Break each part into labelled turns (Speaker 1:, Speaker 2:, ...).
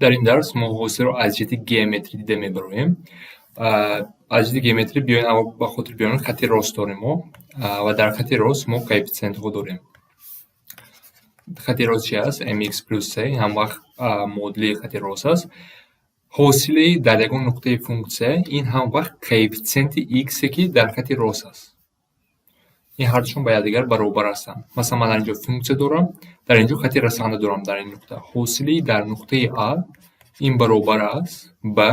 Speaker 1: Дар ин дарс мо ҳосилро аз ҷиҳати геометрӣ дида мебароем. Аз ҷиҳати геометрӣ биёед, аввал ба хотир биёрем, хати рост дорем мо ва дар хати рост мо коэффитсиентҳо дорем. Хати рост чи аст? Mx плюс c ҳамвақт муодили хати рост аст. Ҳосили дар ягон нуқтаи функсия ин ҳамвақт коэффитсиенти иксе, ки дар хати рост аст. Ин ҳардушон ба якдигар баробар ҳастанд. Масалан, ман дар инҷо функсия дорам, дар инҷо хати расанда дорам дар ин нуқта. Ҳосили дар нуқтаи а ин баробар аст ба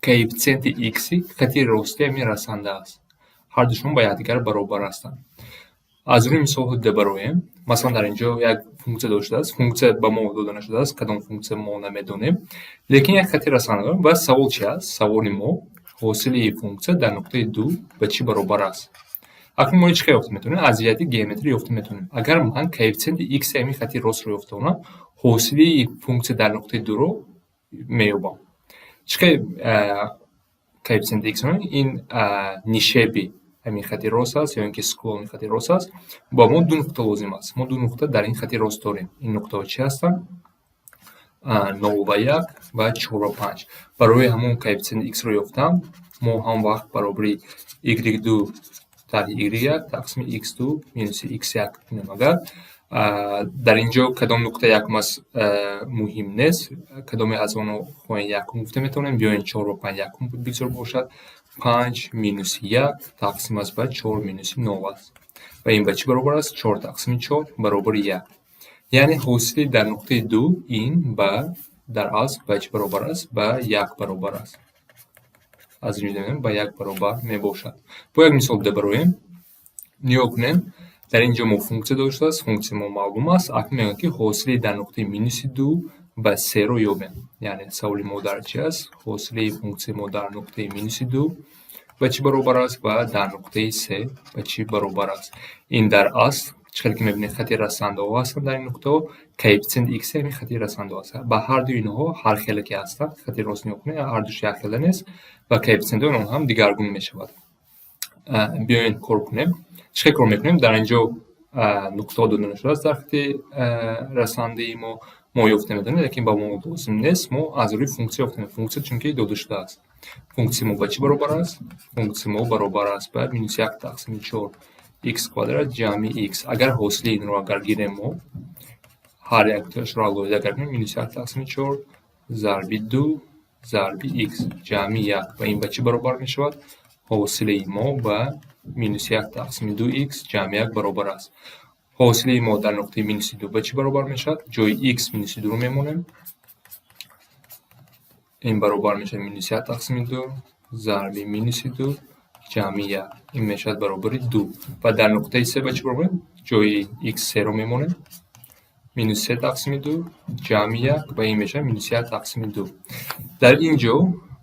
Speaker 1: коэффитсиенти икси хати рости ҳамин расанда аст. Ҳардушон ба якдигар баробар ҳастанд. Аз рӯи мисолҳо дида бароем. Масалан, дар инҷо як функсия дода шудааст. Функсия ба мо дода нашудааст, кадом функсия, мо намедонем. Лекин як хати расанда дорем ва савол чи аст? Саволи мо: ҳосили функсия дар нуқтаи ду ба чӣ баробар аст? Акнун мо чӣ хел ёфта метавонем? Аз ҷиҳати геометрӣ ёфта метавонем. Агар ман коэффитсиенти икси ҳамин хати ростро ёфта тавонам, ҳосили функсия дар нуқтаи дуро меёбам. Чӣ хел коэффитсиенти икс? Ин нишеби ҳамин хати рост аст ё ин ки склони хати рост аст. Ба мо ду нуқта лозим аст. Мо ду нуқта дар ин хати рост дорем. Ин нуқтаҳо чӣ ҳастанд? Нол ва як ва чор ва панҷ. Барои ҳамон коэффитсиенти иксро ёфтан мо ҳам вақт баробари y ду тарҳи y як тақсими x ду минуси x як кунем. Агар дар ин ҷо кадом нуқта якум аст, муҳим нест. Кадоме аз онҳо хоҳем, якум гуфта метавонем. Биёед, чор ва панҷ якум бигзор бошад. Панҷ минуси як тақсим аст ба чор минуси нол аст. Ва ин ба чӣ баробар аст? Чор тақсими чор баробари як. Яъне ҳосили дар нуқтаи ду ин ба дар асл ба чӣ баробар аст? Ба як баробар аст. Аз ин ҷо ба як баробар мебошад. Бо як мисол дида бароем. Нигоҳ кунем. Дар ин ҷо мо функсия дода шудааст, функсияи мо маълум аст. Акнун мегӯяд, ки ҳосили дар нуқтаи минуси ду ва серо ёбем. Яъне саволи мо дар чи аст? Ҳосили функсияи мо дар нуқтаи минуси ду ба чӣ баробар аст ва дар нуқтаи се ба чӣ баробар аст? Ин дар асл, чӣ хеле ки мебинед, хати расандаҳо ҳастанд. Дар ин нуқтаҳо коэффитсиенти икс ҳамин хати расандаҳо аст. Ба ҳарду инҳо ҳархела ки ҳастанд, хати рост нигоҳ кунед, ҳардуш якхела нест ва коэффитсиентҳои онҳо ҳам дигаргун мешавад. Биёед, кор кунем. Чӣ хел кор мекунем? Дар ин ҷо нуқтаҳо дода нашудааст. Дар хати расандаи мо мо ёфта метавонем, лекин ба мо лозим нест. Мо аз рӯи функсия ёфта метавонем. Функсия чунки дода шудааст. Функсияи мо ба чӣ баробар аст? Функсияи мо баробар аст ба минус як тақсими чор икс квадрат ҷамъи икс. Агар ҳосили инро агар гирем, мо ҳар якташро алоҳида агар кунем, минус як тақсими чор зарби ду зарби икс ҷамъи як, ва ин ба чӣ баробар мешавад? Ҳосилаи мо ба минус як тақсими ду икс ҷамъи як баробар аст. Ҳосилаи мо дар нуқтаи минуси ду ба чӣ баробар мешавад? Ҷои икс минуси дуро мемонем. Ин баробар мешавад минус як тақсими ду зарби минуси ду ҷамъи як. Ин мешавад баробари ду. Ва дар нуқтаи се ба чӣ баробар? Ҷои икс серо мемонем, минус се тақсими ду ҷамъи як, ва ин мешавад минус як тақсими ду. Дар ин ҷо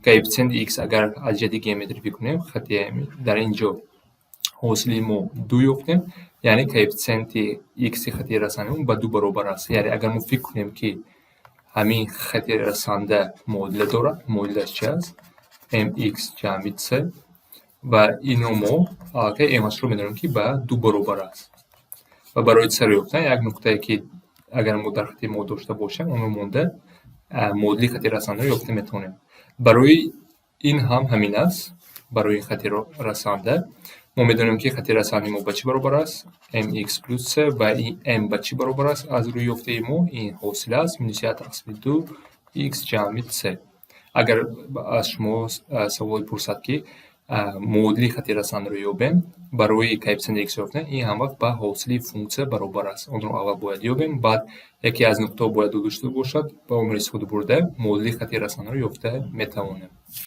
Speaker 1: коэффитсиенти икс, агар аз ҷиҳати геометрӣ фикр кунем, хати дар ин ҷо ҳосили мо ду ёфтем, яъне коэффитсиенти икси хати расандаи мо ба ду баробар аст. Яъне агар мо фикр кунем, ки ҳамин хати расанда муодила дорад, муодилаш чи аст? Mx ҷамъи c. Ва инро мо аллакай m-ашро медонем, ки ба ду баробар аст. Ва барои c-ро ёфтан як нуқтае, ки агар мо дар хати мо дошта бошем, онро монда муодили хати расандаро ёфта метавонем. Барои ин ҳам ҳамин аст. Барои хати расанда мо медонем, ки хати расандаи мо ба чӣ баробар аст? Mx плюс c. Ва ин m ба чӣ баробар аст? Аз рӯи ёфтаи мо ин ҳосил аст минус як тақсими ду икс ҷамъи c. Агар аз шумо саволе пурсад, ки муодили хати расандаро ёбем, барои коэффитсиенти икс ёфтан ин ҳамвақт ба ҳосили функсия баробар аст. Онро аввал бояд ёбем, баъд яке аз нуқтаҳо бояд дода шуда бошад ва онро истифода бурда муодили хати расандаро ёфта метавонем.